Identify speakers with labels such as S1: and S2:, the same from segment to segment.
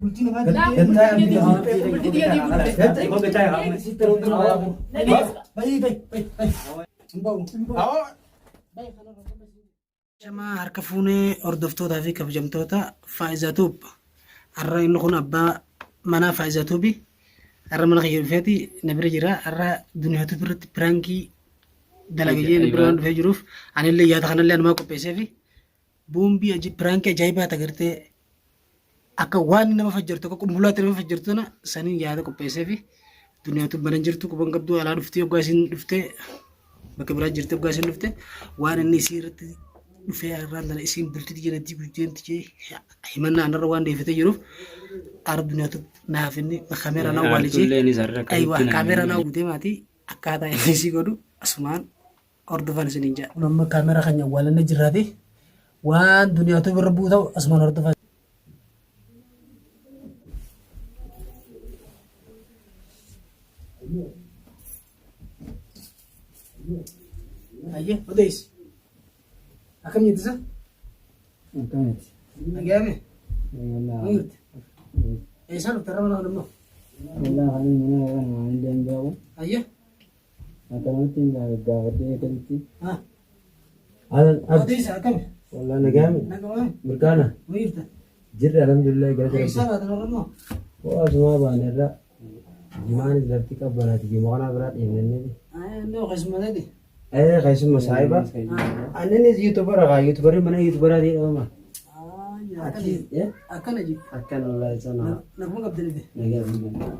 S1: Bultii namaa
S2: Bultii tiyya diiguu dhufe.
S1: Bayi bayi bayi bayi. Hin ba'u. Shamaa harka fuunee hordoftootaa fi kabajamtoota Faayizaa Tuub. Har'a inni kun abbaa manaa Faayizaa Tuubi. Har'a mana kiyya dhufeeti na bira jira. Har'a Duniyaa Tuub irratti piraankii dalaga jee na bira waan dhufee jiruuf anillee yaada kanallee anumaa qopheessee fi boombii piraankii ajaa'ibaa tagartee akka waan nama fajjartu akka qumbulaatti nama fajjartu tana saniin yaada qopheessee fi duniyaatu mana jirtu quban qabdu alaa dhuftee hoggaa isiin dhuftee bakka biraa jirti hoggaa isiin dhufte waan inni isii irratti dhufee irraan tana isiin bultii tiyya natti guddeemti jee himannaa anarra waan deeffatee jiruuf ara duniyaatu naaf inni kaameeraa naa waalii jee aywa kaameeraa naa guutee maatii akkaataa inni isii godhu asumaan hordofan isiniin jedha. Kun amma kaameeraa keenya awwaalannee jirraati. Waan duniyaatu bira bu'u ta'u asumaan hordofan. Ayyee odeessi. Akkam jirti isa?
S3: Akkamitti?
S1: Nagaame? Maal jirti? Eessaa dhufte irra mana kana immoo?
S3: Wallah ani mana kana waan hin danda'u.
S1: Ayyee.
S3: Akkanumatti hin gaafadhee akkasitti.
S1: Ah.
S3: Halan abdi.
S1: Odeessa akkami?
S3: Wallah nagaame.
S1: Nagaame?
S3: Mirkaana.
S1: Maal jirta?
S3: Jirra alhamdulillah galata rabbi.
S1: Eessaa baatan irra immoo?
S3: Ho'a asumaa baane irra. Jimaanis lafti qabbanaati jima kanaa biraa deemnanneeti.
S1: Innoo keessummaa ta'e.
S3: Ee keessuma saahiba. Anninis yuutubara kaa yuutubarri mana yuutubaraa ta'e dhabama.
S1: Akkana jiru.
S3: Akkana wallahi sana.
S1: Naguma qabdanii.
S3: Nagaa alhamdulillah.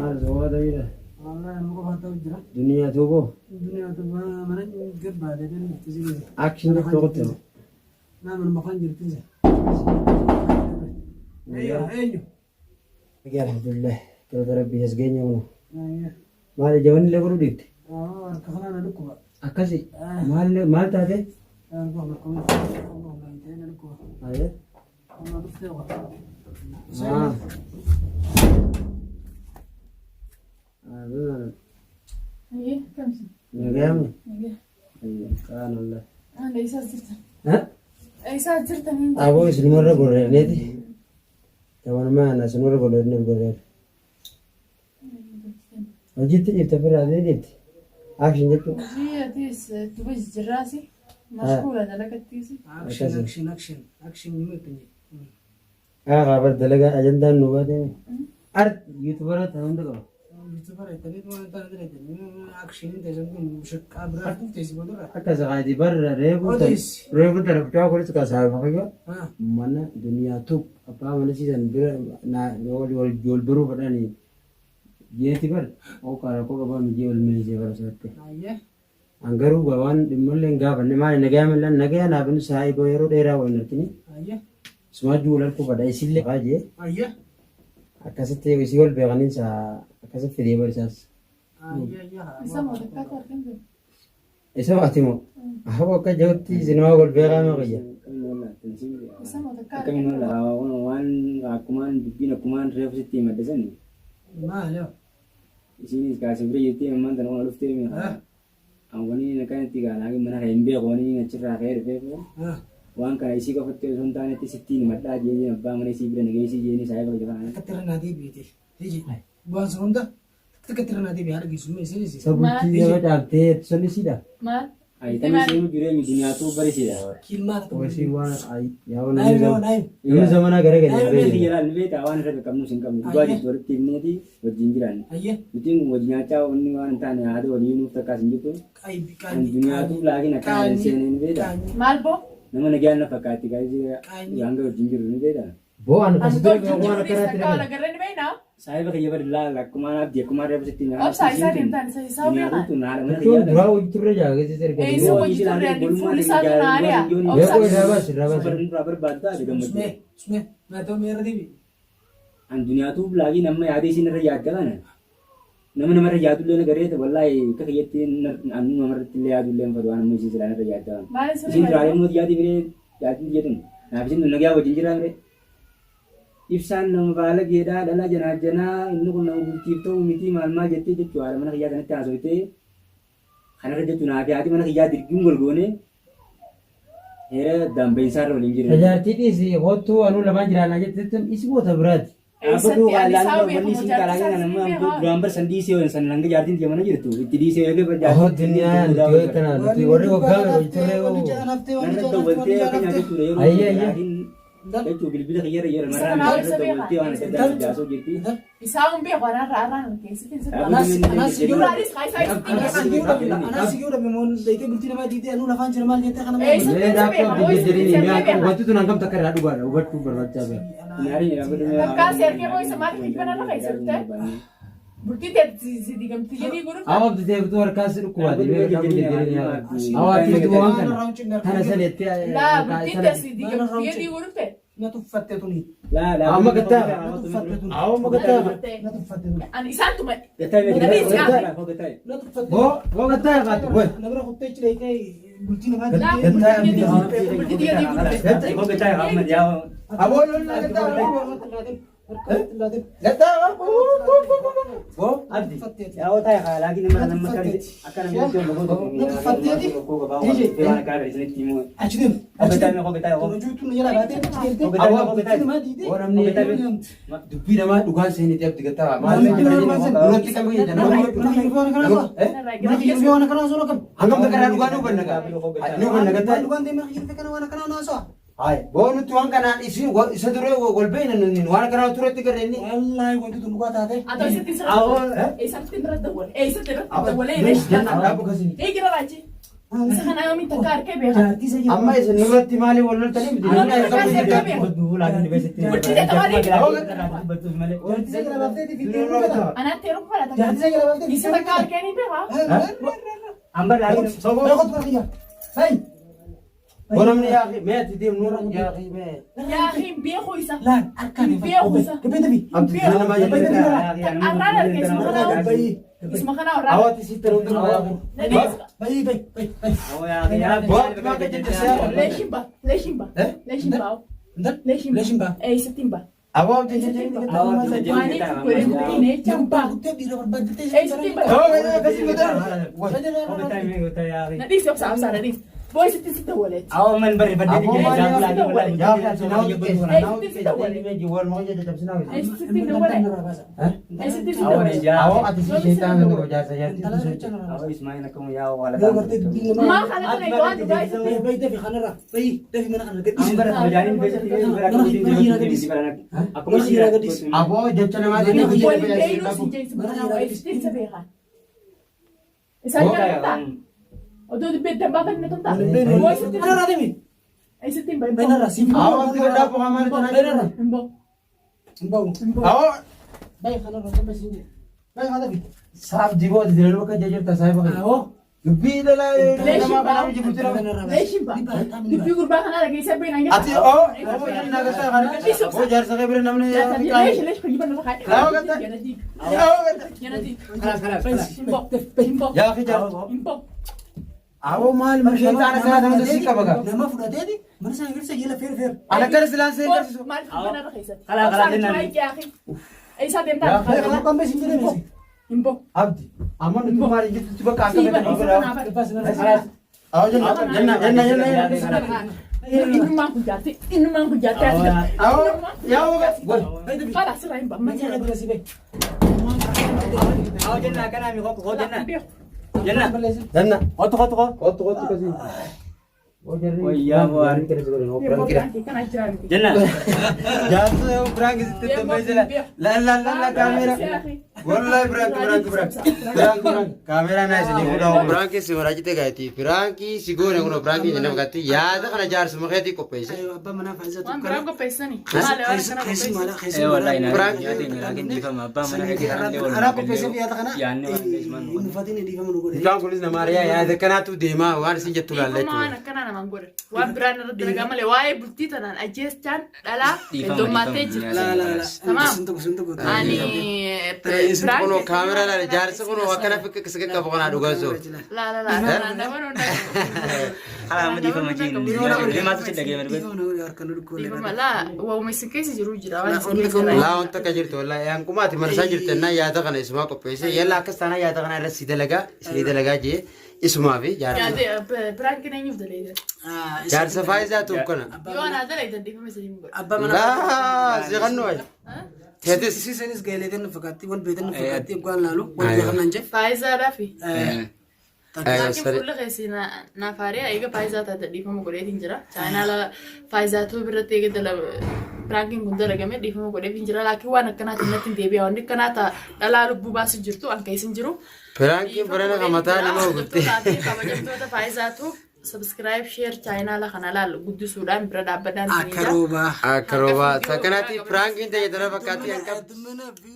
S3: Maal soowwaa ta'eera.
S1: Wallahi nama qofaa ta'u jira.
S3: Duniyaa tuuboo.
S1: Duniyaa tuuboo mana gabbaadhe kan itti si
S3: Action tokkotti.
S1: Naa manuma kan jirti. Eenyu?
S3: Nagaa alhamdulillah. Galata rabbii as geenye kun. Maali jabanni illee godhuu dhiifte?
S1: Harka kanaa na dhukkuba.
S3: Akkasi maal maal taate?
S1: Na dhukkuba.
S3: Ayee.
S1: Amma dhuftee waa.
S3: Ah.
S2: Ayyee kamsi.
S3: Nagaame.
S2: Nagaa.
S3: Qaanallah.
S2: Haala eessaas jirtan?
S3: Ha?
S2: Eessaas jirtan hin
S3: Aboo isinumarra gorreerneeti. Tawanumaa ana isinumarra gorreerne gorreer. Hojiitti dhiifte ofirraa ni dhiifte. Action jechuun.
S2: Hojii atis duba jijjiirraasi. Mashkuula dalagattiisi.
S1: Action action action action ni mul'atan.
S3: Haa bar dalagaa ajandaan nu baate. Ar yuutubara ta'e hunda qaba.
S1: Yuutuubara ittanii waan ta'an jedhanii action ta'e kun shaqqaa biraa teessi boodarra.
S3: Akka sakaati bar reefu
S1: Odeessi.
S3: reefu tana kutaa kunis kasaaba kiyya.
S1: Ah.
S3: Mana duniyaa tub abbaa mana siisan bira wal wal baruu fedhanii jeeti bar ookaa rakkoo qabaa mijee wal meesee bara isaatti.
S1: Ayyee.
S3: An garuu gaa waan dhimmallee hin gaafanne maali nagayaa millaan nagayaa naaf inni saahiba yeroo dheeraa wal hin argini.
S1: Ayyee.
S3: Sumaajuu wal arguu fedha isillee kaa jee
S1: Ayyee.
S3: akkasitti isii wal beekaniin isaa akkasitti fidee bar isaas.
S1: Ayyee ayyee.
S2: Isa moo takkaatu argin jiru.
S3: Isa ati moo ahoo akka jirutti isinumaa wal beekaa moo kiyya.
S2: Isa moo takkaa
S4: Akkamiin
S2: argin
S4: wal waan akkumaan dubbiin akkumaan reefu sitti himadde sani
S1: Maal yoo?
S4: isiinis kaasee bira jirtee ammaan tana kun dhuftee mi
S1: Ah.
S4: wani akkanatti gaanaa mana kee hin beeku wani achirraa ka'ee dhufee
S1: Ah.
S4: waan kana isii qofatti osoo hin taanetti sittiin himadhaa jeeni abbaa mana isii bira nageessii jeeni saahiba kiyya kana.
S1: Akkatti irra naa deebi'ite. Hiji. Waan sun hunda akkatti irra naa deebi'e haadha geessummaa isinis.
S3: Isa bultii nama dhaabtee sun isiidha.
S2: Maal?
S4: Ayitanii seenu jireenyi duniyaatu barisiidha.
S1: Kilmaa takka.
S3: Osii waan yaa
S1: Naayim yoo naayim.
S3: namni zamanaa gara
S4: Namni
S3: galee
S4: kiyya laal ni beektaa waan irra qaqqabnus hin qabnu dhugaa jirtu walitti himneeti wajjin jiraanne.
S1: Ayyee.
S4: Nutiin kun wajji nyaachaa wanni waan hin taane haada walii nuuf takkaas hin jirtu.
S1: Qaybi
S4: Kan
S1: qaanyi.
S4: duniyaatu laakiin akkana hin seenee ni beektaa.
S2: Maal boo?
S4: Nama nagaan na fakkaatti gaa'isi hanga wajjin jirru ni beektaa.
S3: Bo'aan
S2: Ani
S3: kasi dura
S2: wajjin
S3: waan
S2: jiru
S3: akkanaatti
S2: takkaa wal
S3: dhabe.
S2: agarree ni beeknaa?
S4: Saahiba kiyya bari laal akkumaan abdii akkumaan reefu sitti hime.
S2: Obsaa isaa deemtaan isa isaa
S4: Duniyaatu
S2: beekan.
S4: tun haadha mana
S3: Jechuun
S4: kiyyaa
S3: duraa hojii turre jaa keessatti erga.
S2: Eessa hojii turre ani fuulli isaa tun aari'a.
S3: Beekoo irraa baasi irraa baasi.
S4: Irraa barbaadu taate gammachuu.
S1: Usmee usmee naa ta'u mee irra deebi'i.
S4: An duniyaatu laakiin amma yaada isiin irra yaadda kana nama namarra yaadullee na gareeta wallaahi akka kiyyatti annu namarratti illee yaadullee hin fedhu waan amma isiin silaa narra yaadda kana.
S2: Maal sirrii
S4: Isiin duraalee
S2: maal?
S4: immoo yaadi biree yaadni biyya tun naaf isiin tun nagaa wajjin jiraa biree. Ibsaan nama baalageedhaa dhala janaa janaa inni kun nama bultiif ta'u miti maal maal jettee jechuu haadha mana kiyyaa sanatti haasoftee kanarra jechuu naaf haati mana kiyyaa dirgiin golgoonee Heera dambeessaa irra waliin jiru.
S3: Tajaajiltii dhiisi kottuu anuu lamaan jiraannaa jette tun isi goota biraati.
S4: Dhaabbatu
S2: Eessatti ani
S4: waan
S2: isaa
S4: wanni
S2: beekamu
S4: isin
S2: jaartii
S4: qalaa
S2: isaa
S4: kana
S2: isin
S4: nama
S2: beekaa.
S4: duraan bar san dhiisee waan san hanga jaartiin tiyya mana jirtu itti dhiisee eegee bar
S3: Ahoo duniyaan nuti yoo tana nuti warri waggaa hojjeturee
S1: Wanni ja'an haftee, wanni
S4: Narra
S1: ja'an haftee, wanni
S4: dawwaltee
S1: ja'an
S4: akka
S1: haftee.
S4: nyaata jechuudha yeroo
S3: Ayyee, ayyee.
S4: laakiin jechuun bilbila kiyyarra yeroo
S2: Isa
S4: marraa
S2: kanaa
S4: narra
S2: isa beekaa.
S4: dawwaltee waan adda addaa jaasoo jirti.
S2: Isaa hun beeku anarra arraan harkeessitti hin sirba.
S1: Anas anas iyyuu dhabe.
S2: Duraanis haa isaa isitti hin
S1: Anas
S2: beekan.
S1: iyyuu dhabe. Anas iyyuu dhabe moon dayitee bultii namaa diidee anuu lafaan jira maal jettee kana maal
S2: Eessatti
S3: Mee
S2: isa
S3: daabboo
S2: beekan?
S3: abdii
S2: Hoo isitti
S3: jedhanii
S2: isa
S3: mee
S2: beekan?
S3: wanti tun hangam takka irraa dhugaadha hubachuu barbaachisaa bira.
S2: Takkaa si argee moo isa maaliif dhibba narra keessa turte? Bultii teetti si digamti jedhii godhu.
S3: Awa abdii deebituu harkaa si dhukkubaati mee daabboo jedhanii awa ati waan kana tana sanetti
S2: Laa bultii teetti si digamti jedhii godhu.
S1: Na tuffatte tuni.
S3: Amma gattaa.
S1: Na tuffatte tuni.
S3: Awa amma gattaa.
S1: Na tuffatte tuni.
S2: Ani isaan tuma.
S1: Na tuffatte.
S3: Boo boo gattaa qaatu boy.
S1: Na bira kuttee achi dayitee bultii namaa
S2: Laa
S1: diidee.
S2: bultii jedhii godhu. Bultii jedhii godhu.
S3: Aboo lollaa gattaa. Gattaa.
S4: Boo abdi. Yaa taa'e haa laakiin nama nama akka
S1: Achi deemu. Achi deemu. Rajuutu na jala baatee achi deemtee. Bultii namaa diidee.
S3: Boo namni dubbii namaa dhugaan seeniti abdi gattaa. Maal duratti qabu jedhan.
S1: Mana kiyya waan akkanaa so'a. Mana kiyya waan akkanaa so'a kam.
S3: Hangam takka irraa dhugaa nu hubanna gaa. Nu hubanna gattaa.
S1: Dhugaan deemaa kiyya kana waan akkanaa naa so'a.
S3: Hai, boo nuti waan kanaan isin isa dura wal beekna nuti waan kanaa turetti garee inni.
S1: Wallaahi wanti tun dhugaa taate.
S2: Atoo isitti sirra. Eessatti irra dawwale? Eessatti irra dawwale?
S3: Dhaabu kasini.
S2: Eegira raachi. Isa kana yoomiin takka harkee beekan.
S1: Jaartii isa
S3: Amma isin nurratti maaliif wal loltanii miti? Namni
S2: Amma
S3: akka
S2: isa
S3: beeku.
S2: beeku.
S1: Jaartii isa jala baaftee fiittee dhugaa.
S2: Anaatti yeroo fara takka.
S1: Jaartii isa jala baaftee
S2: Isa takka harkee ni beekaa.
S1: Hey!
S3: Boo namni yaa akhi mee ati deem nurra yaa akhi mee.
S2: Yaa hin beeku isa.
S1: Laan harkaan
S2: Hin beeku isa.
S1: Gabbee tafi.
S3: Abdi nama
S2: Arraan harkee isuma kanaa isuma kanaa warraa.
S3: Awwaati si taruu dura.
S2: Nadiis.
S1: Bayi bayi bayi bayi.
S3: Boo abdi maa kan jette siyaa.
S2: Leeshin ba. Leeshin ba. Leeshin ba.
S1: Intal.
S2: Leeshin ba.
S1: Leeshin ba.
S2: Eessatti hin ba.
S3: Aboo abdi jette.
S2: Maaliif godhee guddinee jechaan ba.
S1: Guttee dhiira barbaaddattee.
S2: Eessatti hin ba.
S3: Akkasii godhaa.
S2: Nadiis obsa obsa nadiis. Boo isitti si dawwaleetti. Eessatti hin dawwale. Eessatti si dawwale.
S3: Awwa ati si sheetaan nu jaarsa jaarti.
S1: Yoo gartee dubbiin namaa.
S2: Maa kana kana waan dhugaa isitti.
S1: Bayi dafi kanarra. Bayi dafi mana kana gadhiisi.
S3: Aboo jecha namaa
S2: Waliin beeynuu si jeessu kana eessatti isa beekan. Isaan jaalladhaa. Oduu dubbii adda baafanne tumtaa. Boo isitti
S1: Kanarraa deemi.
S2: eessatti hin bahin.
S1: Bayi si.
S3: Awwa abdi gaddaa bu'aa maali tanaa
S1: Bayi
S2: Hin boo.
S1: Hin bahu.
S3: Awwa
S1: Bayi kanarra kan bayi siin jedhe. Bayi kana dafi.
S3: saaf diboo ati dirree bakka jajjabta saayiba kana.
S1: Awoo.
S3: Dubbii dhalaa namaa kanaa miti bultii nama.
S2: Leeshin ba. Dubbii gurbaa kanaa dhageessee beekan.
S3: Ati oo oo jenna gataa kana. Oo jaarsa kee bira namni.
S2: Leeshin leeshin fayyibaa nama kaa'e.
S3: Awwa gataa. Awwa gataa.
S2: Hin boo. Hin boo.
S3: Yaa fi jaarsa.
S2: Hin boo.
S3: Awwa maal misheen taana sana sana si qaba gaa.
S1: Nama fudhateeti mana sana keessa jala feer feer.
S3: Ana akkana silaan seen garsiisu.
S2: Maaliif mana keessatti? Eessaa deemtaa?
S1: Kana kan bayi siin jedhe.
S2: Hin boo.
S3: Abdi amma nuti maal jettutti bakka akka
S2: Sii
S3: fedhan
S2: ba.
S3: godhaa. Awwa jenna jenna jenna jenna.
S2: Innumaan kun jaarti. Innumaan kun jaarti.
S3: Awwa yaa waga. Wal.
S2: Fala asirraa hin
S1: Mana kana dura si bayi.
S4: Jenna.
S3: Jenna.
S4: Qotu qotu qotu.
S3: Qotu qotu kasi.
S4: Wayyaa waan. Jenna.
S3: Jaarsa prank sitti tambaysila. La la la la kaamera. Wallahi prank prank prank. Prank prank. Kaamera naa isin fuudha. Prank si maraajite gaati. Prank si goone kun prank jenna fakkaatti. Yaada kana jaarsuma keetii qopheesse.
S1: Abbaa manaa faayisaa
S2: Waan biraa qopheessanii. Maali waan akkana
S1: Keessi
S2: qopheessan?
S1: maala keessi
S4: Wallahi
S1: maala.
S4: naa
S3: Prank.
S4: nyaatee laakiin dhiifama abbaa mana keetii kanallee wal
S1: Karaa qopheessee fi yaada kana.
S4: Yaadni waan illee ismaan
S1: Hin uffatin dhiifama nu godhe.
S3: Mucaan kunis nama ariyaa yaada kanaatu deemaa waan isin jettu laalla
S2: Dhiifama waan
S3: jechuudha.
S2: akkanaa namaan godhan. Waan biraan irratti dalagaa malee waa'ee bultii tanaan ajjeestaan dhalaa
S4: Dhiifama,
S2: heddummaatee
S4: dhiifama.
S2: jirti.
S1: La la la.
S2: Tamaam.
S1: Sin tokko sin tokko.
S2: Ani
S3: Kunoo kaameraa laala jaarsi kunoo akkana fiqqisa qabu kanaa dhugaa soo.
S2: La la la. Nama nu
S4: Hala amma dhiifama jeen. Maaltu si dhagee marbe?
S1: Dhiifama nu godhe harka nu dhukkoolee.
S2: Dhiifama laa waa'uma isin keessa jiru jira waan isin keessa jira.
S3: Laa wanta akka jirtu wallaahi hanqumaati marsaa jirtu ennaa yaada kana isumaa qopheesse yalla akkas taanaa yaada kana irratti si dalagaa isinii dalagaa jee Isumaa fi jaarsa.
S2: Yaade piraankiin eenyuuf daleeydan?
S3: Jaarsa Faayizaa tuuf kana.
S2: Yoo anaa daleeydan dhiifama isin hin godhu.
S1: Abbaa manaa.
S3: Laa si kan nuyi. Teetis.
S1: Isiisanis gaaleetan nu fakkaatti wal beetan nu fakkaatti eeggaan laalu wal beekan nan jee.
S2: Faayizaadhaafi. Laakiin
S3: Sadi.
S2: fuula keessi naaf haari'a eega Faayizaa taate dhiifama godheetiin jira. Chaayinaala Faayizaa tuu biratti eega dala piraankiin kun dalagame dhiifama godheetiin jira. Laakiin waan akkanaatiin natti hin deebi'a. Wanni akkanaa ta'a dhalaa lubbuu baasu jirtu an keessa hin jiru.
S3: Piraankiin barana kan mataa nama gutte.
S2: Kabajamtoota Faayizaa tuu subscribe share chaayinaala kana laal guddisuudhaan bira dhaabbadhaan
S1: Akka roobaa.
S3: Akka roobaa. Takkanatti piraankiin ta'e tana fakkaatti kan qabdu.
S1: Heddumina fi.